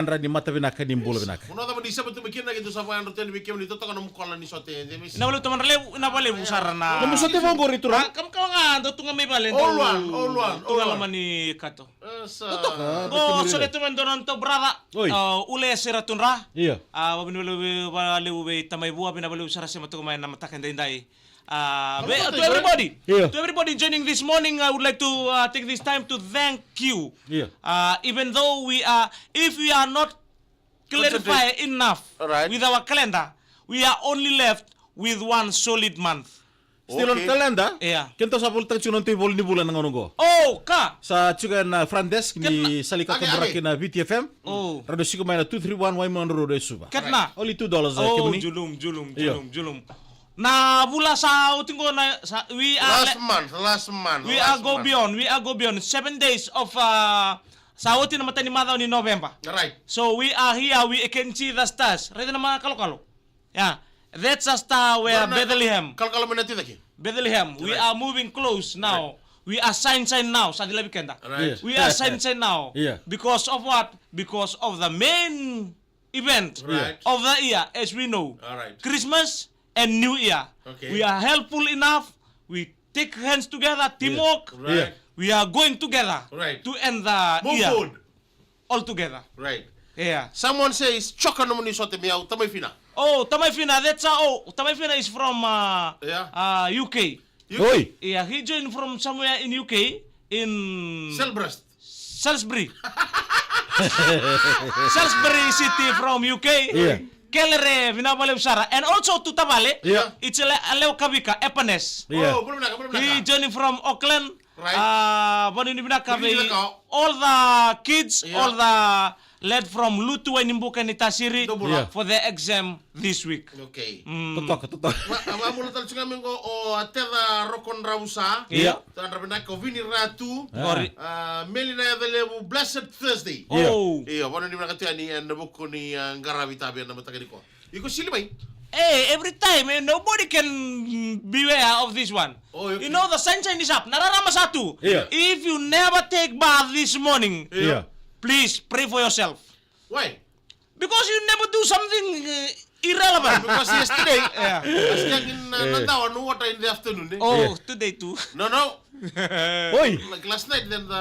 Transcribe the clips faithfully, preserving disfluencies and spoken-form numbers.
Yadra ni mata vinaka ni bula vinaka. Vinaka vakalevu Tamara Levu, vinaka vakalevu sara na. Nomu sote vaqori, turaga. Kam kala ga dou tu ga mai vale. Old one, old one, old one. Loma ni kato. Totoka. Qo solia tu mai dua na nodatou brother. Oi. Ule Sira Tudra. Io. Vakavinavinaka vakalevu vei Tamai Vua, vinaka vakalevu sara sema toka mai na mataka edaidai. Uh, to everybody, yeah, to everybody joining this morning, I would like to uh, take this time to thank you. Yeah. Uh, even though we are, if we are not clarify enough, right, with our calendar, we are only left with one solid month. Still on calendar? Yeah. Kena sa volitaka tiko na noda ivola ni vula na gauna oqo. Oh, ka. Sa tiko na front desk ni Salika Kaburaki na V T F M. Oh. Radio Siko mai na two three one Waimanu Road e Suva. Ketna. Only two dollars, uh, oh, kemuni. Julum, julum, julum, julum. Na vula sa oti qo na sa, we are last month, last month, we are go beyond, we are go beyond seven days of uh, sa oti na matai ni macawa ni November. Right. So we are here, we can see the stars. Raica na makalokalo. Yeah. That's a star where Bethlehem. Kalokalo mai na titaki. Bethlehem. We are moving close now. We are sunshine now. Sa cilavi keda. Right. We are sunshine now. Yeah. Because of what? Because of the main event of the year, as we know. All right. Christmas and New Year. Okay. We are helpful enough. We take hands together, teamwork. Right. We are going together to end the year all together. Right. Yeah. Someone says, "Choka nomuni sote mi au, Tamai Fina." Oh, Tamai Fina, that's uh, oh, Tamai Fina is from uh, uh, U K. Oi. Yeah, he joined from somewhere in U K in Salisbury. Salisbury. Salisbury City from U K. Yeah. Kelere, vinaka vakalevu sara. And also to tavale. Yeah. It's a le- a lewa kavika, Epanes. Yeah. Oh, bula vinaka, bula vinaka. He joining from Auckland. Right. Uh, vakanuinui vinaka vei all the kids, all the led from Lutu, Wainibuka, Naitasiri for the exam this week. Okay. Totoka, totoka. Vabula tale tiko ga mai qo o Ateca Rokodravusa. Ia. Tadra vinaka o Vini Ratu. Qori. Meli na yaca levu, blessed Thursday. Ia. Io, vakanuinui vinaka tu yani ena vuku ni qaravi tavi ena mataka nikua. Iko sili mai. Hey, every time, eh, nobody can beware of this one. Oh, okay. You know the sunshine is up. Na rarama sa tu. Ia. If you never take bath this morning, please pray for yourself. Why? Because you never do something uh, irrelevant. Because yesterday, yeah. I was taking uh, Nadawa no water in the afternoon. Eh? Oh, today too. No, no. Oi. Like last night, then the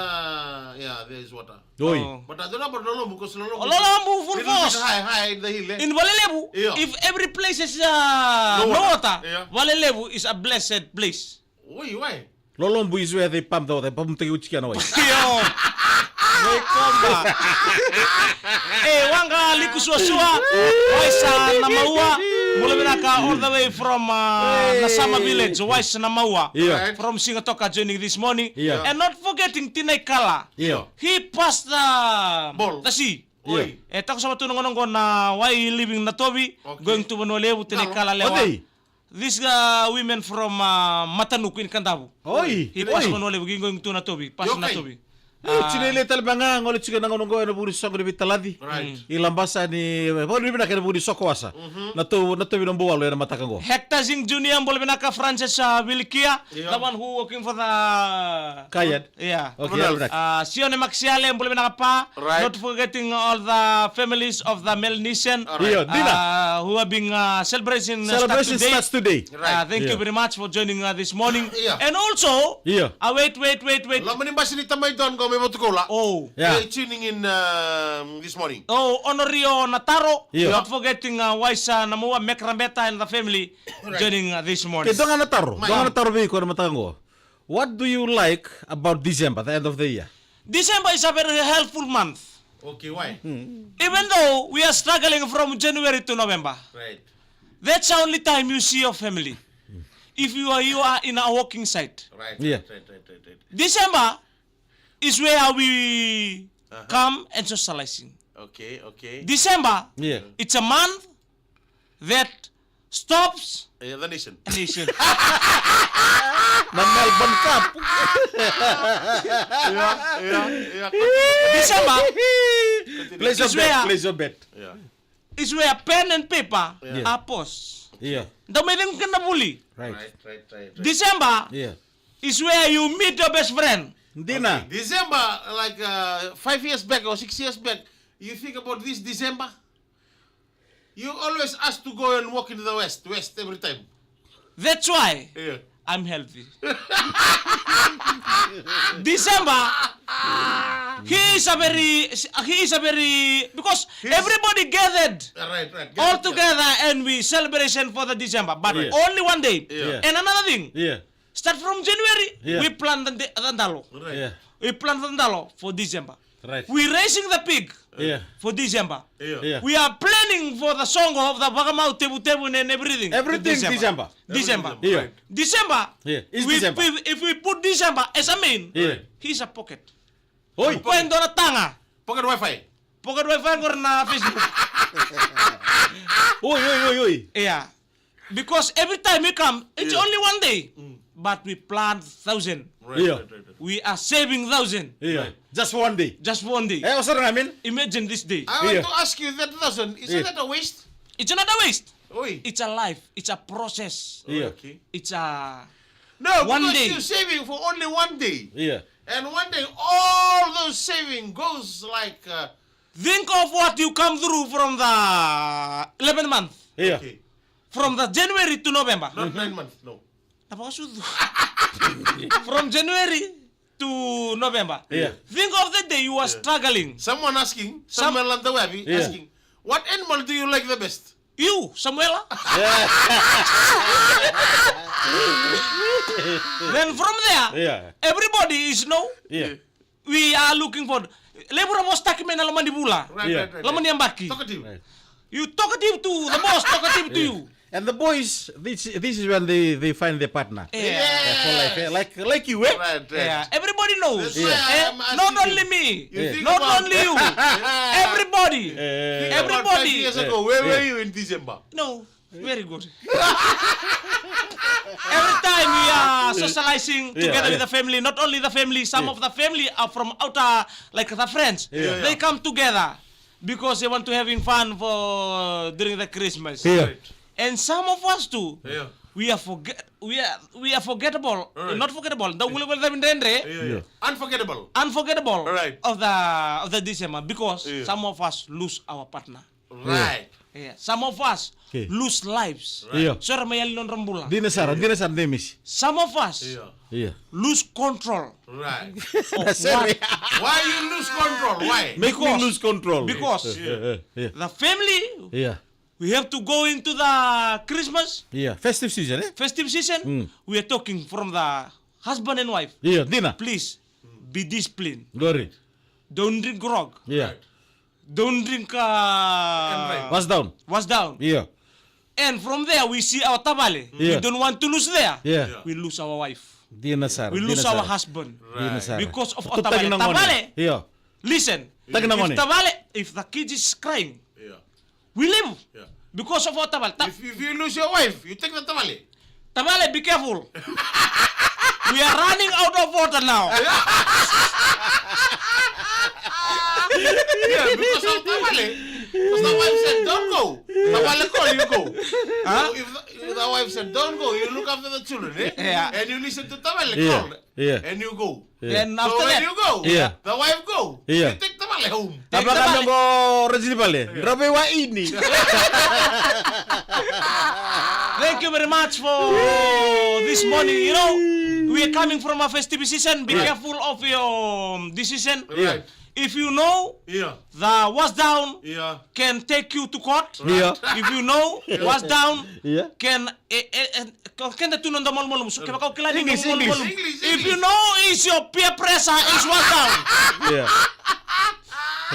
yeah, there is water. Oi. Oh. But I don't know about Lolombu because Lolombu, Lolombu full force. High, high in the hill. Eh? In Valelevu, yeah. If every place is uh, no water, yeah. Valelevu is a blessed place. Oi, why? Lolombu is where they pump the water, pump the uchi kana wai. Io. Mai Komba. Eh, waqa liku suasua. Waisa na maua. Bula vinaka all the way from uh, Nasama village. Waisa na maua. Yeah. From Sigatoka joining this morning. Yeah. And not forgetting Tinaikala. Yeah. He passed the ball. The sea. Oi. E tako sava tu na gona qo na wai living na tovi. Okay. Going to Vanua Levu, Tinaikala lewa. These uh, women from uh, Matanuku in Kadavu. Oi. He pasi Vanua Levu, ki going tu na tovi, pasi na tovi. Io, tiko e le tale mai ga, gole tiko na gauna qo ena vuku ni soqo ni veitalati. Right. I Labasa ni, vakanuinui vinaka ena vuku ni soko wasa. Na tovi, na tovi na bualu ena mataka qo. Hector Zing Junior, bula vinaka Francis uh, Vilikia, the one who working for the Kayad. Yeah. Okay, vinaka. Uh, Sione Maxiale, bula vinaka pa. Right. Not forgetting all the families of the Melanesian. Io, dina. Uh, who are being uh, celebrating uh, celebration starts today. Right. Uh, thank you very much for joining uh, this morning. Yeah. And also, uh, wait, wait, wait, wait. Loma ni basi ni Tamai Don qo mai Vatukoula. Oh. Yeah. They tuning in um, this morning. Oh, Honorio Nataro. Yeah. Not forgetting uh, Waisa Namua, Mek Rabeta and the family joining uh, this morning. Ke dua ga na taro. Dua ga na taro vei iko ena mataka qo. What do you like about December, the end of the year? December is a very helpful month. Okay, why? Even though we are struggling from January to November, right. That's the only time you see your family. If you are you are in a working site. Right, yeah. Right, right, right, right, right. December is where we come and socializing. Okay, okay. December, yeah. It's a month that stops a nation. A nation. Na Melbourne Cup. Yeah, yeah, yeah. December is where, place your bet. Yeah. Is where pen and paper are pause. Yeah. Dau mai cegu kina vuli. Right. Right, right, right, right. December is where you meet your best friend. Dina. Okay. December, like uh, five years back or six years back, You think about this December? You always ask to go and walk in the west, west every time. That's why Yeah. I'm healthy. December, he is a very, he is a very, because He's everybody gathered Uh, right, right. all Get it, yeah. together and we celebration for the December, but Yeah. only one day. Yeah. Yeah. And another thing, Yeah. start from January, Yeah. we plan the, the dalo. Right. Yeah. We plan the dalo for December. Right. We raising the pig Yeah. for December. Yeah. Yeah. We are planning for the song of the Vakamau Tevutevu and everything. Everything December. December. December. Everything, Yeah. right. December. Yeah. It's We, December. we, if we put December as a main, Yeah. he's a pocket. Oi. Ko e dua na taga. Pocket Wi-Fi. Pocket Wi-Fi qori na Facebook. Oi, oi, oi, oi. Yeah. Because every time we come, it's Yeah. only one day. Mm. But we plan thousand. Right, Yeah. right, right, right. We are saving thousand. Yeah. Right. Just one day. Just one day. Eh, o sara ga, I mean? Imagine this day. I want Yeah. to ask you that thousand. Isn't Yeah. that a waste? It's not a waste. Oi. It's a life. It's a process. Yeah. Okay. It's a No, one because day. You're saving for only one day. Yeah. And one day, all those saving goes like, uh, Think of what you come through from the eleventh month. Yeah. Okay. From the January to November. Not nine months, no. Na vakasucu. From January to November. Yeah. Think of the day you are Yeah. struggling. Someone asking, Some- Samuel Lantaweavi Yeah. asking, "What animal do you like the best?" You, Samuela. Yeah. Then from there, Yeah. everybody is no. Yeah. We are looking for. Levu ra vosataki mai na loma ni vula. Right, Yeah. right, right, Loma ni right. yabaki. Talkative. Right. You talkative to the boss, talkative to Yeah. you. And the boys, this, this is when they, they find their partner. Yeah. Yeah, for life, eh? Yes. Like, like you, eh? Right, right. Yeah. Everybody knows. That's why Yeah. I Eh, am asking Not you. only me. You Yeah. think Not about only you. Yeah. Everybody. Yeah. Think about Everybody. five years ago. Yeah. Where were Yeah. you in December? No. Very good. Every time we are socializing Yeah. together Yeah. with the family, not only the family, some Yeah. of the family are from outer, like the friends. Yeah. They come together because they want to having fun for during the Christmas. Yeah. Right. And some of us too, Yeah. we are forget, we are, we are forgettable, Right. not forgettable. The Yeah. Yeah. Unforgettable. Unforgettable. Right. Of the, of the December because Yeah. some of us lose our partner. Right. Yeah. Some of us Okay. lose lives. Right. Yeah. So era mai yali nodra bula. Dina sara, dina sara, dina misi. Some of us Yeah. Yeah. lose control Right. of That's what it. Why you lose control? Why? Make me Because- lose control. because Yeah. Yeah, yeah, yeah. the family, Yeah. we have to go into the Christmas Yeah. Festive season, eh? festive season. Mm. We are talking from the husband and wife. Yeah, dina. Please, be disciplined. Glory. Don't drink grog. Yeah. Right. Don't drink, uh, Right. What's down? What's down? Yeah. And from there, we see our tavale. Yeah. We don't want to lose there. Yeah. Yeah. We lose our wife. Dina sara, We dina lose our sara. husband. Dina Right. sara. Because of our Tutaki tavale. na gone. Tavale. Yeah. Listen. Taki na If gone. tavale, if the kid is crying, Yeah. we leave. Yeah. Because of our tavale. Ta- If, if you lose your wife, you take the tavale. Tavale, be careful. We are running out of water now. Yeah, because of tavale. Because the wife said, "Don't go." Tavale call, you go. Huh? So if the, if the wife said, "Don't go," you look after the children, eh? Yeah. And you listen to tavale Yeah. call, Yeah. and you go. Yeah. Then So after when that, you go, Yeah. the wife go. Yeah. You take tavale home. Take Apa tavale. kata ko Rajini Pale? Yeah. Rabe wa ini. Thank you very much for this morning. You know, we are coming from a festive season. Be Yeah. careful of your, um, decision. Right. If you know Yeah. the what's down Yeah. can take you to court. Yeah. If you know Yeah. what's down Yeah. can, eh, eh, eh, Ko keda tu noda malumalumu, so kevaka o kila ni English, English. malumalumu. English, If you English. know is your peer pressure is what's down. Yeah.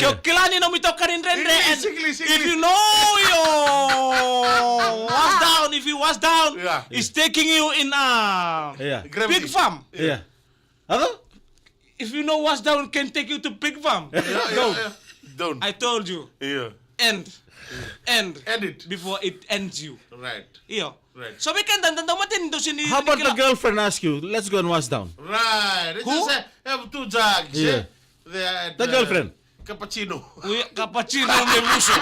Ke o kila ni nomu itokani dredre, English, and English, if English. you know your what's down, if you what's down, Yeah. is taking you in a Yeah. Gravity. pig farm. Yeah. Other? If you know what's down can take you to pig farm. Yeah, yeah, Don't. yeah. Don't. I told you. Yeah. End. End. End it. Before it ends you. Right. Io. Right. So we can dan dan dan mateni dosi ni How about the girlfriend ask you, "Let's go and wash down"? Right. It's Who? just, uh, have two jugs, Yeah. eh? They are at, The uh, girlfriend. Cappuccino. Uya, cappuccino me muso.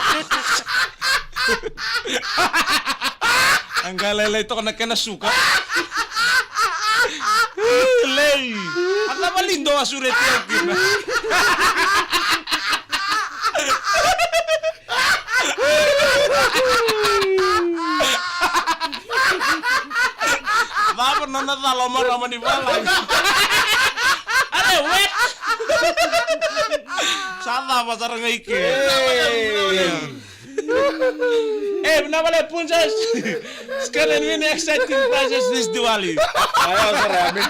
Ang galay-lay to ka na kena suka. Lay. Ang naman lindo, asurete ang kina. Sa cala o marama ni valagi. Ale, wet. Sa cava sara ga i ke. E, vinaka vakalevu Punjas. Skalen win exciting prizes this Diwali. Aya, sara, amin.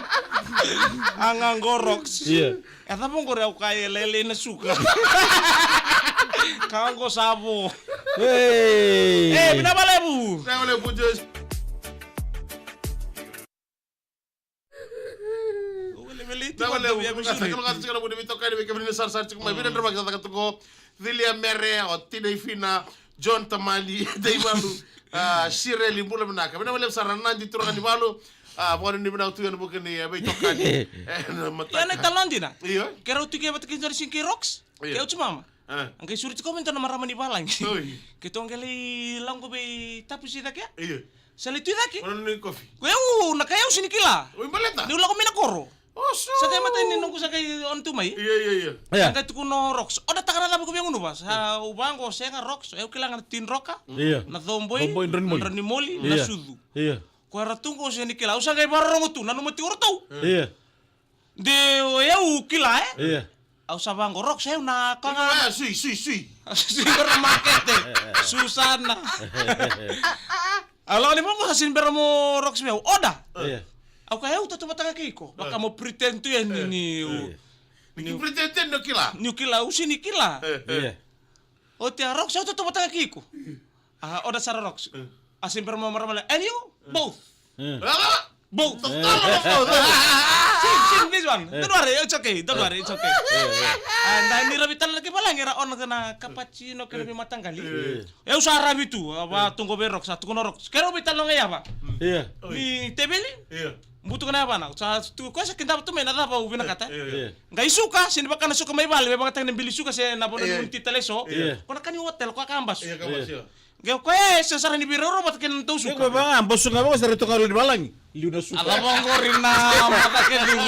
Anga qo rocks. Ia. E cava qori au kaya e lailai na suka. Ka qo sa vo. Ei. E, vinaka vakalevu. Vinaka vakalevu Punjas. Vinaka vakalevu. Vinaka vakalevu. Vinaka vakalevu. Vinaka vakalevu. Vinaka vakalevu. Vinaka vakalevu. Cilia Mere, o Tina i Fina, John Tamani, Daivalu, a, Sireli, bula vinaka. Vinaka vakalevu sara na Nadi turaga ni valu, a, vakanuinui vinaka tu ena vuku ni, e, veitokani. E, na mataka. Ia na italanoa dina. Io. Keirau tu ke vata kei Joni Singh kei Rocks. Io. Kei au tu mama. A. A qai sureti koya me dua na marama ni valagi. Oi. Keitou qai lai lako vei Tapusi cake. Io. Sa lai tu i cake. Ko na nona kofi. Ko yau, na ka yau sini kila. Oi, baleta? Niu lako mai na koro. O, so. Sa qai matai ni noqu sa qai on tu mai. Ia, ia, ia. Ia. Sa qai tukuna o Rocks. O da taka na cava ko via gunuva. Sa u vaqo sega Rocks. Au kila ga na Tin Roka. Ia. Na Cowboy. Cowboy, Dranimoli. Dranimoli, na Sucu. Ia. Ko era tu qo sini kila. Au sa qai varorogo tu. Nanuma tiko o ratou. Ia. De o yau kila, e? Ia. Au sa vaqo Rocks, e, au na ka ga. Ia, sui, sui, sui. Sui, bera makete. Susana. Au lako ni vaqo sa sini bera mo Rocks meu. Oda. Ia. Au kaya au tautauvata ga kei iko. Vaka mo pretend tu yani ni, ni, ni pretend tu yani ni o kila. Ni o kila, au sini kila. Ia. Oti a Rocks, au tautauvata ga kei iko. A, oda sara Rocks. A sini bera mo marama le. And you? Both. Both. Both. Same, same, this one. Don't worry, it's okay. Don't worry, it's okay. And then ni ravi tale na ke valagi era on na cappuccino kei na veimataqali. Ia. Au sa ravi tu, a, va tu qo vei Rocks, sa tukuna o Rocks. Keirau veitalanoa ga i yava. Ia. Ni teveli? Ia. Butuka na yavana. Sa tu koya sa kidava tu mai na cava au vinakata. Ia, ia. Qai suka, se ni vaka na suka mai vale, me vakayagataki na bili suka se na vanua ni ti tale eso. Ia. Ko na ka ni hotel, ko a ka basu. Ia, ka basu, ia. Qai o koya e se sara ni veiraurau vata kei na nodatou suka. Ia, ko vaka, basu ga vaka, sa raica toka na lewe ni valagi. Liu na suka. A cava qori na mataka liu.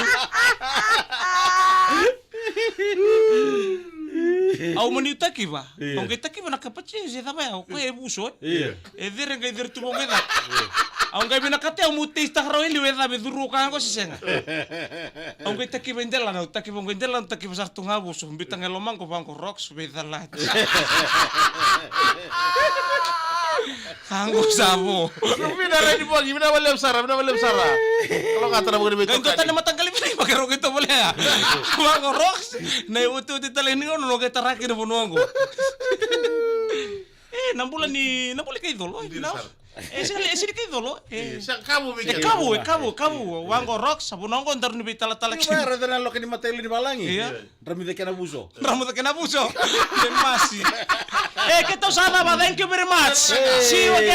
Au mani takiva. Ia. Au qai takiva na cappuccino se cava ya, o koya e vuso, e. Ia. E cere qai cere tu vaqo e cake. Au qai vinakata au meu taste-taka rawa e liu e cava e curu ka qo se sega. Au qai takiva e delana, au takiva qo e delana, au takiva sara tu ga vuso, biuta ga e lomaqu vaqo Rocks veicalati. Ka qo sa vo. Vinaka Reni Bogi, vinaka vakalevu sara, vinaka vakalevu sara. Kalougata na vakaveitokani. Qai dua tani na mataqali vili, vakarau qai tovolea. Vaqo Rocks, na iotioti tale ni gauna, no qai tara kina vanua qo. E, na bula ni, na bula ni kai colo, e, na. E, sega, e sega ni kai colo, e. E, sa kavu vei keda. E kavu, e kavu, e kavu. Vaqo Rocks, sa vanua qo daru ni veitalatala kina. Io, raica na loka ni mataqali ni valagi. Ia. Dramuca kena vuso. Dramuca kena vuso. Kena masi. E, keitou sa cava, thank you very much. Hey. See you again.